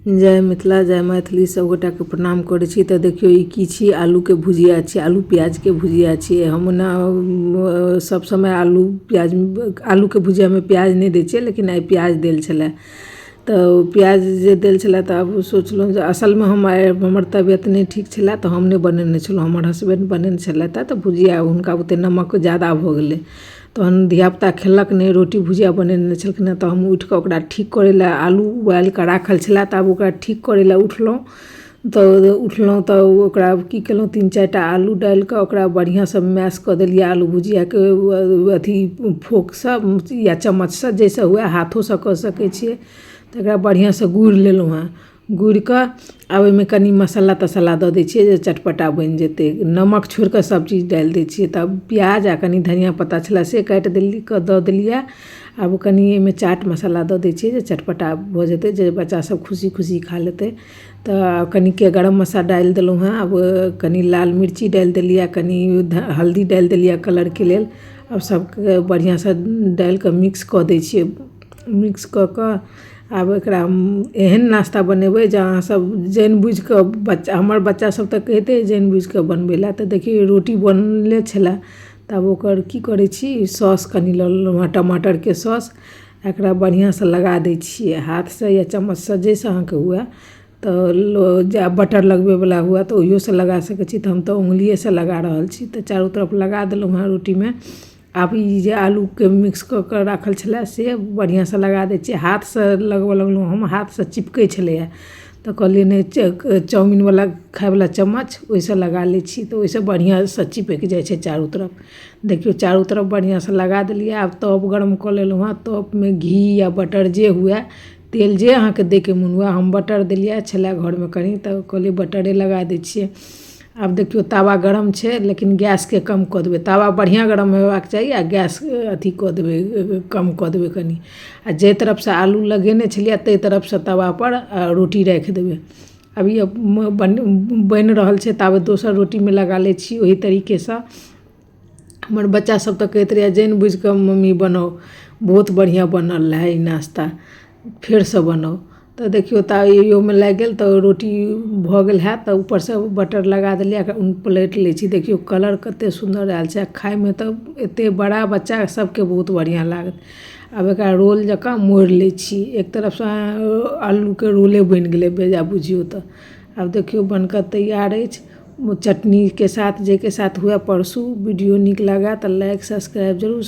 जय मिथिला जय मैथिली, सभगोटाके प्रणाम करै छी। तऽ देखियौ ई की छी, आलूके भुजिया छी, आलू प्याजके भुजिया छी। हम ओना सभ समय आलू प्याज आलूके भुजियामे प्याज नहि दै छियै, लेकिन आइ प्याज देल छलै। तऽ प्याज जे देल छलै तऽ आब सोचलहुँ जे असलमे हम आइ हमर तबियत नहि ठीक छलै तऽ हम नहि बनेने छलहुँ, हमर हसबैंड बनेने छलथि। तऽ भुजिया हुनका बुते नमक ज्यादा भऽ गेलै, तहन धियापुता खेलक नहि। रोटी भुजिया बनेने छलखिन हेँ तऽ हम उठिकऽ ओकरा ठीक करै लए, आलू उबालिकऽ राखल छलै तऽ आब ओकरा ठीक करै लए उठलहुँ। तऽ उठलहुँ तऽ ओकरा की केलहुँ, 3 4टा आलू डालिकऽ ओकरा बढ़िआँसँ मैश कऽ देलियै आलू भुजियाके अथी फोकसँ या चम्मचसँ, जाहिसँ हुए, हाथोसँ कऽ सकै छियै। तऽ एकरा बढ़िआँसँ गुड़ि लेलहुँ हेँ। गुड़िकऽ आब ओहिमे कनि मसाला तसाला दऽ दै छियै जे चटपटा बनि जेतै। नमक छोड़िकऽ सबचीज डालि दै छियै। तब प्याज आ कनि धनिया पत्ता छलै से काटि देली, दऽ देलियै। आब कनि एहिमे चाट मसाला दऽ दै छियै जे चटपटा भऽ जेतै, जे बच्चासब खुशी खुशी खा लेतै। तऽ कनिके गरम मसाला डालि देलहुँ हेँ। आब कनि लाल मिर्ची डालि देलियै, कनि हल्दी डालि देलियै कलरके लेल। आब सबके बढ़िआँसँ डालिकऽ मिक्स कऽ दै छियै। मिक्स कऽ कऽ आब एकरा एहन नाश्ता बनेबै जे अहाँसब जानि बुझिकऽ बच्चा, हमर बच्चासब तऽ कहिते जानि बुझिकऽ बनबै लए। तऽ देखियौ रोटी बनले छलै तऽ आब ओकर की करै छी, सॉस कनि लऽ लेलहुँ हेँ, टमाटरके सॉस। एकरा बढ़िआँसँ लगा दै छियै हाथसँ या चम्मचसँ, जाहिसँ अहाँके हुए। तऽ बटर लगबैवला हुए तऽ ओहियोसँ लगा सकै छी, तऽ हम तऽ उङ्गलिएसँ लगा रहल छी। तऽ चारू तरफ लगा देलहुँ हेँ रोटीमे। आब ई जे आलूके मिक्स कऽ कऽ राखल छलै से बढ़िआँसँ लगा दै छियै। हाथसँ लगबऽ लगलहुँ हम, हाथसँ चिपकै छलैए, तऽ कहलियै नहि, चाउमिनवला खाइवला चम्मच ओहिसँ लगा लै छी, तऽ ओहिसँ बढ़िआँसँ चिपकि जाइ छै चारू तरफ। देखियौ चारू तरफ बढ़िआँसँ लगा देलियै। आब तब गरम कऽ लेलहुँ हेँ। तबमे घी या बटर जे हुए, तेल जे अहाँके दैके मोन हुए, हम बटर देलियै छलै घरमे कनि, तऽ कहलियै बटरे लगा दै छियै। आब देखियौ तावा गरम छै, लेकिन गैसके कम कऽ देबै। तावा बढ़िआँ गरम हेबाक चाही आ गैस अथी कऽ देबै, कम कऽ देबै कनि। आ जाहि तरफसँ आलू लगेने छलियै ताहि तरफसँ तावापर रोटी राखि देबै। आब ई बनि रहल छै ताबे दोसर रोटीमे लगा लै छी ओहि तरीकेसँ। हमर बच्चासब तऽ कहैत रहैए जानि बुझिकऽ मम्मी बनाउ, बहुत बढ़िआँ बनल रहै ई नाश्ता, फेरसँ बनाउ। तऽ देखियौ ता इहोमे लागि गेल। तऽ रोटी भऽ गेल हैत तऽ ऊपरसँ बटर लगा देलियै, पलटि लै छी। देखियौ कलर कतेक सुन्दर आयल छै आ खाइमे तऽ एतेक बड़ा बच्चा सबके बहुत बढ़िआँ लागत। आब एकरा रोल जकाँ मोड़ि लै छी, एक तरफसँ आलूके रोले बनि गेलै बेजा बुझियौ। तऽ आब देखियौ बनिकऽ तैयार अछि। चटनीके साथ जाहिके साथ हुए परसू। वीडियो नीक लागै तऽ लाइक सब्सक्राइब जरूर।